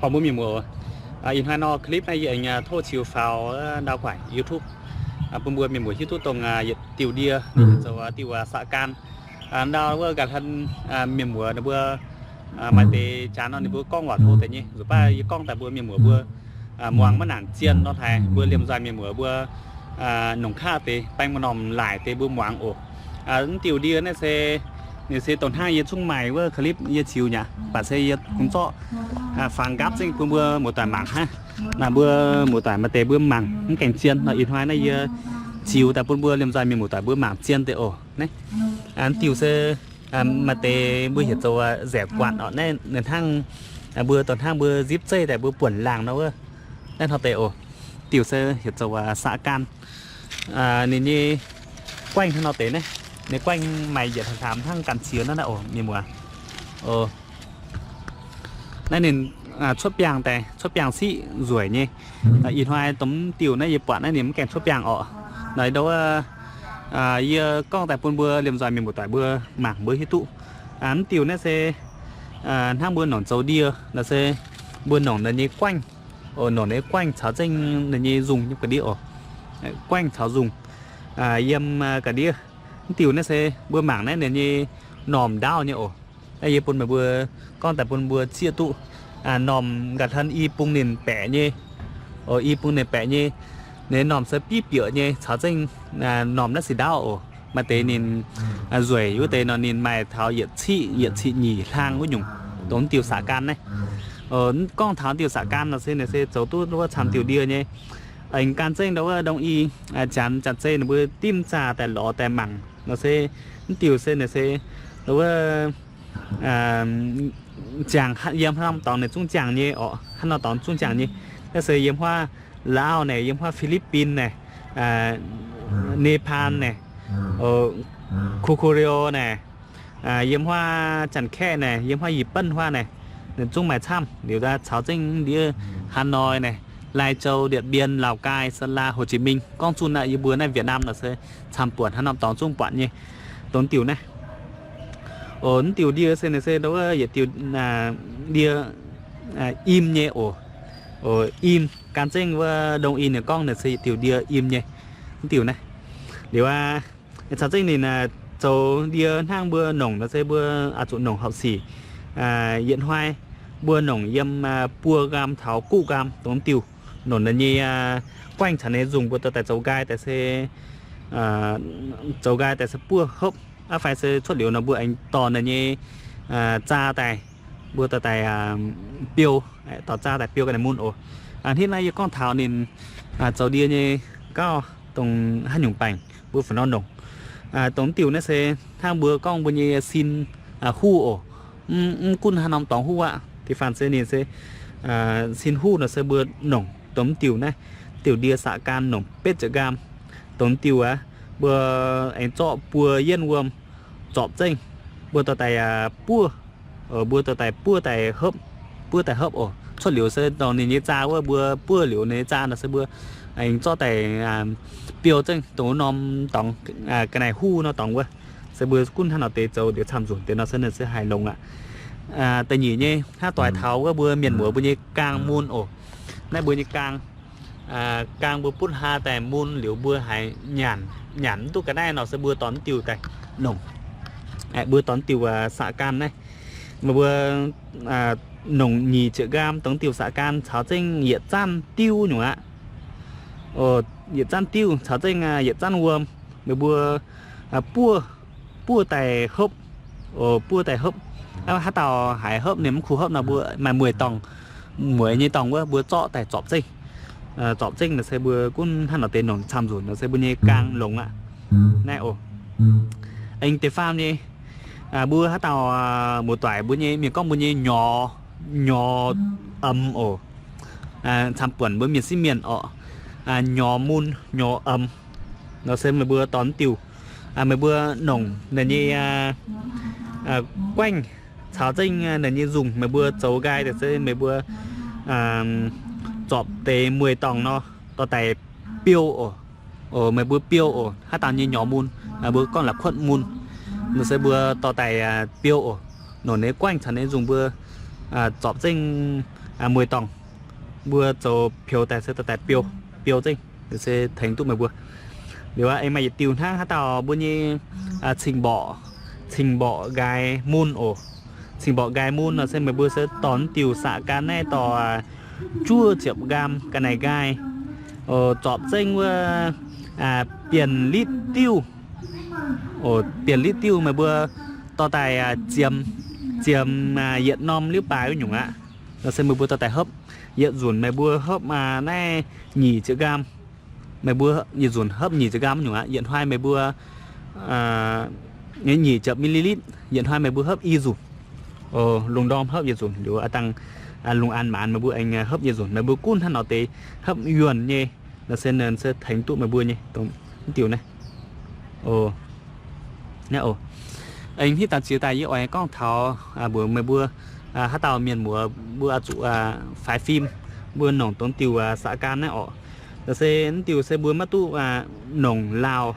Mbuo mienh muoz, ih hnoi nor clip naaiv yie aengx tov ziux faaux ndau guaaic YouTube bun mbuo mienh muoz hiuv duqv dongh yietc diuh ndie, zoux diuh saqc gan. Ndau wuov ga'hlen mienh muoz ninh mbuo maaih deix jaax nor ninh mbuo gorngv waac hlo deix nyei, nzunc baac yie gorngv daaih mbuo mienh muoz mbuo muangx maiv nangc zien nor haic, mbuo liemh nzoih mienh muoz mbuo nongc kaav deix baeng maaih normh laaic deix mbuo muangx oc. Mv diuh ndie naaiv se, ninh se dongh hnangv yie zungv maaih wuov clip yie ziux nyei aqv, baac se yie kungx zorqv faang nqaapv zengv bun mbuo muoz-doic mangc hnangv. Naaiv mbuo muoz-doic maaih deix mbuo mangc mv gaengh zien nor, ih hnoi naaiv yie ziux daaih bun mbuo liemh nzoih mienh muoz-doic mbuo mangc zien deix oc. Naaiv mv diuh se maaih deix mbuo heuc zoux nzaeqc guatc oc. Naaiv ninh hnangv mbuo dongh hnangv mbuo nzipv zeiv daaih mbuo buonc laangh nor wuov. Naaiv hnoi deix oc, diuh se heuc zoux saqc gan. Ninh nyei guaengv hnangv nor deix naaiv, ninh guaengv maaih yietc hlaax hnamv hnangv ganh ziex naaiv naaiv oc, mienh muoz. Naaiv ninh cuotv biangh daaih, cuotv biangh siqv nzueic nyei. Ih hnoi dongh mv diuh naaiv yie buatc naaiv ninh mv gaengh cuotv biangh orqc. Naaiv ndau wuov yie gorngv daaih bun mbuo liemh nzoih mienh muoz-doic mbuo mangc mbuo hiuv duqv. Mv diuh naaiv se hnangv mbuo nongc zoux ndie nor se mbuo nongc ninh nyei guaengv, nongc ninh nyei guaengv caux zengv ninh nyei nzungh nyei ga'ndiev oc. Guaengv caux nzungh yiem ga'ndiev. Mv diuh naaiv se mbuo mangc naaiv ninh nyei normh ndaauv nyei oc. Naaiv yie bun meih mbuo gorngv daaih bun mbuo zieqv duqv. Normh ga'hlen i bung ninh baeqc nyei, i bung ninh baeqc nyei. Ninh normh se bieiv bieqc nyei caux zengv normh naaiv se ndaauv oc. Maaih deix ninh nzueic wuov deix nor ninh maaih taux yietc ciqv, yietc ciqv nyeic hlang wuov nyungc, dongh diuh saqc gan naaiv. Gorngv taux diuh saqc gan nor se ninh se zoux duqv wuov camv diuh ndie nyei. Aengx gan zengv ndau wuov ndongc i janx, janx-zei ninh mbuo dimv zaah daaih lorz daaih mangc nor se, mv diuh se ninh se ndau wuov ziangh, yiem haaix norm dorngx ninh zungv ziangh nyei orqc, haaix norm dorngx zungv ziangh nyei. Naaiv se yiem huaav Laauv naaic, yiem huaav Fi^li^bin naaic, Nepaan naaic, Kukurio naaic, yiem huaav Janx-Kaeqv naaic, yiem huaav Yietc Benv huaav naaic, ninh zungv maaih camv liuz caux zengv ndiev Hanoi naaic, Lai Châu, Điện Biên, Lào Cai, Sơn La, Hồ Chí Minh, gorngv zunh aqv, yie mbuo naaiv Việt Nam nor se camv buonc, haaix norm dorngx zungv buatc nyei. Dongh diuh naaiv, mv diuh ndie se ninh se ndau wuov yietc diuh ndie im nyei oc. Im gan zengv wuov ndongc i ninh gorngv ninh se yietc diuh ndie im nyei. Mv diuh naaiv liuz aqv, caux zengv ninh zoux ndie hnangv mbuo nongc nor se mbuo oix zuqc nongc horpc sic. Yietc hnoi mbuo nongc yiem buo nqaam taux guqv nqaam dongh diuh, nongc ninh nyei guaengv caux ninh nyei nzungh mbuo dorh daaih zoux nqaai daaih se, zoux nqaai daaih se buov hopv aqv, fai se cuotv liuz nor mbuo aengx dorh ninh nyei zaa daaih, mbuo dorh daaih biou, dorh zaa daaih biou ga'naaiv mun oc. Hnangv naaiv yie gorngv taux ninh zoux ndie nyei gauh dongh haaix nyungc baengc mbuo fungc nor nongc. Dongh diuh naaiv se hnangv mbuo gorngv mbuo nyei sin huv oc. Mv gunv haaix norm dorngx huv aqv, da'faanh se ninh se sin huv nor se mbuo nongc dongh diuh naaiv, diuh ndie saqc gan nongc betv ziepc nqaam. Dongh diuh aqv, mbuo aengx zorqv buo yienv wuom zorpc zengv, mbuo dorh daaih buov, mbuo dorh daaih buov daaih hopv, buov daaih hopv oc. Cuotv liuz se dongh ninh nyei zaa wuov, mbuo buov liuz ninh nyei zaa nor se mbuo aengx zorqv daaih biou zengv dongh wuov norm dorngx, ga'naaiv huv nor dorngx wuov. Se mbuo gunv hnangv nor deix zoux liuz camv nzunc deix nor se ninh se haih longx aqv. Da'nyeic nyei hnangv doix taux wuov mbuo mienh muoz mbuo nyei gaang mun oc. Naaiv mbuo nyei gaang, gaang mbuo butv hlaa daaih mun liuz mbuo haiz nyanc, nyanc mv duqv ga'naaiv nor se mbuo dorh diuh daaih nongc. Mbuo dorh diuh saqc gan naaiv, meih mbuo nongc nyic ziepc nqaam dongh diuh saqc gan caux zengv yietc zanv diuv nyungc aqv. Yietc zanv diuv caux zengv yietc zanv wuom, meih mbuo buov, buov daaih hopv. Buov daaih hopv. Haaix dauh haiz hopv ninh mv kuh hopv nor mbuo maaih mueiz dorngh, mueiz nyei dorngh wuov mbuo zorqv daaih zorpc zengv. Zorpc zengv nor se mbuo gunv hnangv nor deix nongc camv nzunc nor se mbuo nyei gaang longx aqv. Naaiv oc. Aengx da'faam nyei, mbuo haaix dauh muoz-doic mbuo nyei mienh gorngv mbuo nyei nyorx, nyorx emx oc. Camv buonc mbuo mienh sieqv mienh orqc, nyorx mun, nyorx emx nor se meih mbuo dorh diuh, meih mbuo nongc ninh nyei guaengv caux zengv ninh nyei nzungh, meih mbuo zoux nqaai daaih se meih mbuo zorpc deix mueiz dorngh nor dorh daaih biou oc. Meih mbuo biou oc. Haaix dauh nyei nyorx mun, mbuo gorngv la'kuotv mun nor se mbuo dorh daaih biou oc. Nongc ninh guaengv caux ninh nzungh mbuo zorpc zengv mueiz-dorngh, mbuo zoux peux daaih se dorh daaih biou, biou zengv se tengx duqv meih mbuo. Liuz aengx maaih yietc diuh hnangv haaix dauh mbuo nyei cing-mborqc, cing-mborqc nqaai mun oc. Cing-mborqc nqaai mun nor se meih mbuo se dorh diuh saqv gan naaiv dorh juov ziepc nqaam ga'naaiv nqaai, zorpc zengv wuov bienh litv diuv. Bienh litv diuv meih mbuo dorh daaih ziemx, ziemx yietc norm liuz baaix wuov nyungc aqv. Nor se meih mbuo dorh daaih hopv. Yietc nzunc meih mbuo hopv naaiv nyic ziepc nqaam. Meih mbuo yietc nzunc hopv nyic ziepc nqaam wuov nyungc aqv. Yietc hnoi meih mbuo nyic ziepc millilitr, yietc hnoi meih mbuo hopv i nzunc. Lungh ndorm hopv yietc nzunc liuz a'dangh lungh an maanz meih mbuo aengx hopv yietc nzunc. Meih mbuo gunv hnangv nor deix hopv yuonh nyei, nor se ninh se tengx duqv meih mbuo nyei dongh diuh naaiv. Aengx hitv dangh ziex daaih yie oix gorngv taux mbuox meih mbuo haaix dauh mienh muoz mbuo oix zuqc faix fim, mbuo nongc dongh diuh saqv gan naaiv orqc. Nor se diuh se mbuo maiv duqv nongc lauh,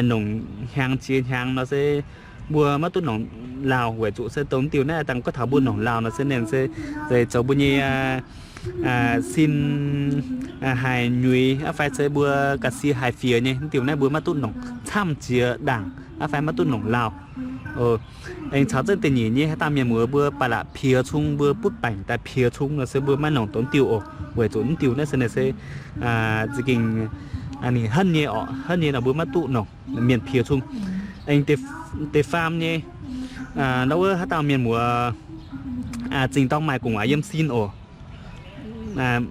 nongc hnyangx jiex hnyangx nor se mbuo maiv duqv nongc lauh weic zuqc se dongh diuh naaiv dangh gorngv taux mbuo nongc lauh nor se ninh se zeiz zoux mbuo nyei sin haic nyuix aqv fai se mbuo ga'sie haic fiex nyei. Diuh naaiv mbuo maiv duqv nongc camv jiex ndaangc aqv fai maiv duqv nongc lauh. Aengx caux zengv da'nyeic nyei haaix dauh mienh muoz mbuo ba'laqc piex cung, mbuo butv baengc daaih piex cung nor se mbuo maiv nongc dongh diuh oc. Weic zuqc diuh naaiv se ninh se za'gengh ninh henv nyei orqc, henv nyei nor mbuo maiv duqv nongc, mienh piex cung. Aengx deix faam nyei, ndau wuov haaix dauh mienh muoz zingh dorng maaih gu'nguaaz yiem sin oc.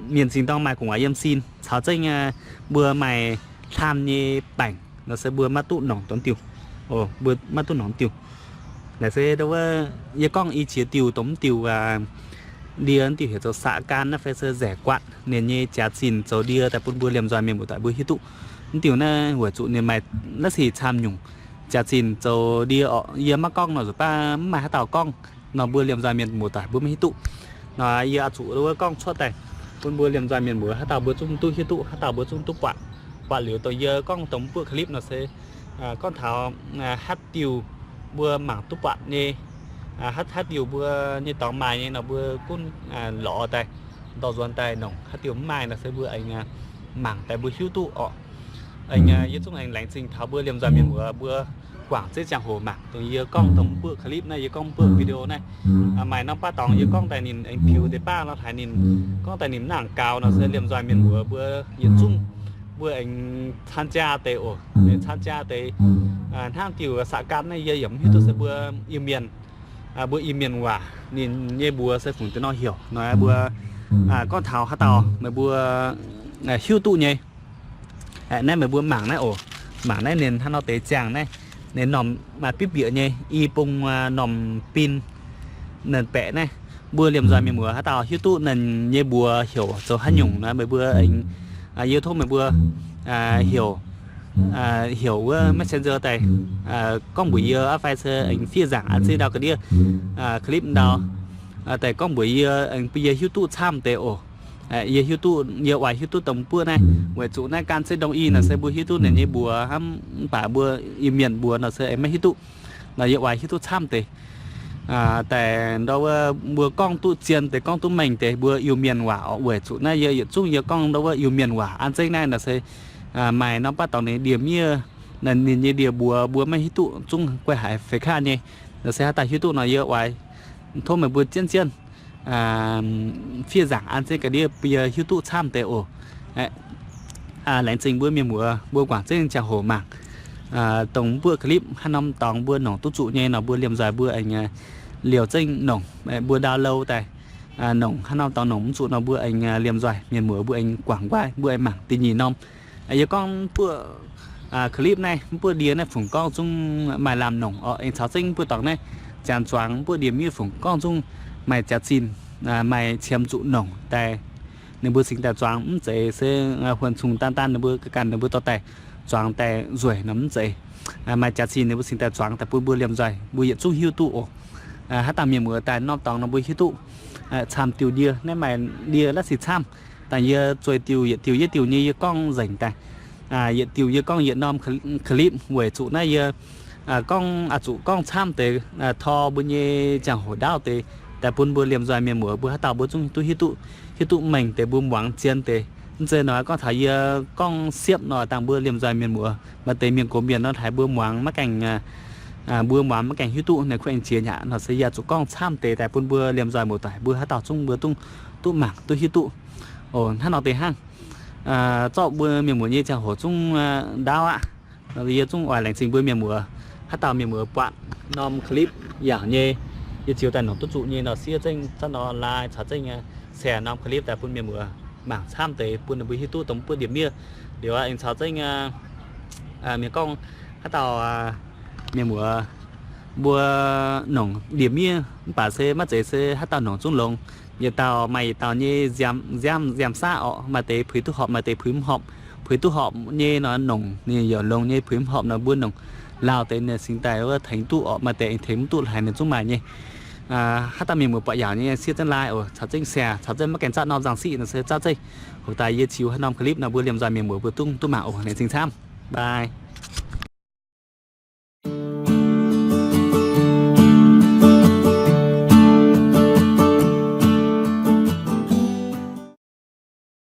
Mienh zingh dorng maaih gu'nguaaz yiem sin caux zengv mbuo maaih hlan nyei baengc nor se mbuo maiv duqv nongc dongh diuh. Mbuo maiv duqv nongc diuh. Naaic se ndau wuov yie gorngv i qiex diuh dongh mv diuh ndie, mv diuh heuc zoux saqv gan naaiv fai se nzeic guatc, ninh nyei jaax-zinh zoux ndie daaih bun mbuo liemh nzoih mienh muoz-doic mbuo hiuv duqv. Mv diuh naaiv weic zuqc ninh maaih la'sic camv nyungc jaax-zinh zoux ndie orqc. Yie maiv gorngv nor zuqc baav mv maaih haaix dauh gorngv nor mbuo liemh nzoih mienh muoz-doic mbuo maiv hiuv duqv. Nor yie oix zuqc ndau wuov gorngv cuotv daaih bun mbuo liemh nzoih mienh muoz haaix dauh mbuo zungv duqv hiuv duqv, haaix dauh mbuo zungv duqv buatc. Buatc liuz dongh yie gorngv dongh mv buoqv clip nor se gorngv taux haaix diuh mbuo mangc duqv buatc nyei, haaix diuh mbuo nyei dorngx maaih nyei nor mbuo gunv lorz daaih, dorh nzuonx daaih nongc. Haaix diuh mv maaih nor se mbuo aengx mangc daaih mbuo hiuv duqv orqc. Aengx yie zungv aengx laengz zingh taux mbuo liemh nzoih mienh muoz mbuo guangc zengv ziangh hoc mangc dongh yie gorngv dongh mv buoqv clip naaiv, yie gorngv mv buoqv video naaiv. Maaih norm baav dorngx yie gorngv daaih ninh aengx piux deix baav nor haaix ninh gorngv daaih ninh mv nangc gaux nor se liemh nzoih mienh muoz mbuo yietc zungv mbuo aengx caan jaa deix oc, aengx caan jaa deix. Hnangv diuh saqv gan naaiv yie yaac mv hiuv duqv se mbuo Iu-Mienh, mbuo Iu-Mienh waac ninh nyei mbuox se fungc deix nor heuc nor mbuo gorngv taux haaix dauh meih mbuo hiuv duqv nyei. Naaiv meih mbuo mangc naaiv oc. Mangc naaiv ninh hnangv nor deix ziangh naaiv, ninh norm maaih bieqv bieqc nyei i bung norm bin, ninh baeqc naaiv. Mbuo liemh nzoih mienh muoz haaix dauh hiuv duqv ninh nyei mbuox heuc zoux haaix nyungc nor meih mbuo aengx, yie tov meih mbuo heuc, heuc wuov messenger daaih gorngv mbuox yie aqv fai se aengx fiev nzaangc an zengv ndau ga'ndiev clip ndau daaih gorngv mbuox yie, bun yie hiuv duqv camv deix oc. Yie hiuv duqv, yie oix hiuv duqv dongh mbuoqv naaiv, weic zuqc naaiv gan zengv ndongc i nor se mbuo hiuv duqv ninh nyei mbuox hnangv, mv baac mbuo Iu-Mienh mbuox nor se aengx maiv hiuv duqv. Nor yie oix hiuv duqv camv deix daaih ndau wuov mbuo gorngv duqv zien deix, gorngv duqv mengh deix mbuo Iu-Mienh waac oc. Weic zuqc naaiv yie yietc zungv yie gorngv ndau wuov Iu-Mienh waac an zengv naaiv nor se maaih norm baav dorngx ninh ndie-miev, ninh nyei ndie-mbuox mbuo maiv hiuv duqv, zungv guai haic feix kaav nyei. Nor se haaix dauh hiuv duqv nor yie oix tov meih mbuo jienv jienv fiev nzaangc an zengv ga'ndiev bun yie hiuv duqv camv deix oc. Laengz zingh mbuo mienh muoz mbuo guangc zengv ziangh hoc mangc dongh mbuoqv clip hnangv norm dorngx mbuo nongc duqv zuqc nyei nor mbuo liemh nzoih mbuo aengx liouh zengv nongc, mbuo download daaih nongc. Hnangv norm dorngx nongc mv zuqc nor mbuo aengx liemh nzoih mienh muoz mbuo aengx guangc nqaai mbuo aengx mangc da'nyeic norm. Yie gorngv mbuoqv clip naaiv, mbuoqv ndie naaiv fungc gorngv zungv maaih lamh nongc oc. Aengx caux zengv mbuoqv dorngx naaiv, janx zuangx mbuoqv ndie-miev fungc gorngv zungv maaih jaax-zinh, maaih qiemx zuqc nongc daaih. Ninh mbuo cingx daaih zuangx mv zeiz se huon cungh daan daan ninh mbuo ganh ninh mbuo dorh daaih zuangx daaih nzueic nor mv zeiz. Maaih jaax-zinh ninh mbuo cingx daaih zuangx daaih bun mbuo liemh nzoih mbuo yietc zungv hiuv duqv oc. Haaix dauh mienh muoz daaih norm dorngx nor mbuo hiuv duqv camv diuh ndie. Naaiv maaih ndie la'sic camv, dangh yie zueih diuh yietc diuh yietc diuh nyei yie gorngv nzengc daaih. Yietc diuh yie gorngv yietc norm clip weic zuqc naaiv yie gorngv oix zuqc gorngv camv deix tor mbuo nyei ziangh hoc ndaauv deix, daaih bun mbuo liemh nzoih mienh muoz mbuo haaix dauh mbuo zungv duqv hiuv duqv, hiuv duqv mengh deix mbuo muangx zien deix. Mv zeiz nor gorngv taux yie gorngv siepv nor dangh mbuo liemh nzoih mienh muoz maaih deix mienh gox mienh nor haiz mbuo muangx maiv gaengh, mbuo muangx maiv gaengh hiuv duqv naaic kuv aengx jiex nyaqc nor se yie zuqc gorngv camv deix daaih bun mbuo liemh nzoih muoz-doic mbuo haaix dauh zungv mbuo duqv, duqv mangc duqv hiuv duqv. Oc, hnangv nor deix hnangv. Zorqv mbuo mienh muoz nyei ziangh hoc zungv ndaauv aqv. Yie zungv oix laengz zingh mbuo mienh muoz, haaix dauh mienh muoz buatc norm clip yaauc nyei, yie ziux daaih nongc duqv zuqc nyei nor siev zengv zaqv nor like caux zengv share norm clip daaih bun mienh muoz mangc camv deix bun ninh mbuo hiuv duqv dongh mbuo ndiemc miev. Liuz aengx caux zengv mienh gorngv haaix dauh mienh muoz mbuo nongc ndiemc miev mv baac se maiv zeiz se haaix dauh nongc zungv longx. Yietc dauh maaih yietc dauh nyei nziaamv, nziaamv saqv orqc, maaih deix puix duqv horpc, maaih deix puix mv horpc. Puix duqv horpc nyei nor nongc ninh yaac longx nyei, puix mv horpc nor mbuo nongc lauh deix ninh cingx daaih wuov tengx duqv orqc, maaih deix tengx mv duqv haic ninh zungv maaih nyei. Haaix dauh mienh muoz buatc yaauc nyei siev zengv like oc, caux zengv share, caux zengv maiv gaengh zatv norm nzangc siqv nor se zatv zengv. Hoc daaih yie ziux haaix norm clip nor mbuo liemh nzoih mienh muoz mbuo zungv duqv mangc oc. Laengz zingh camv. Bye.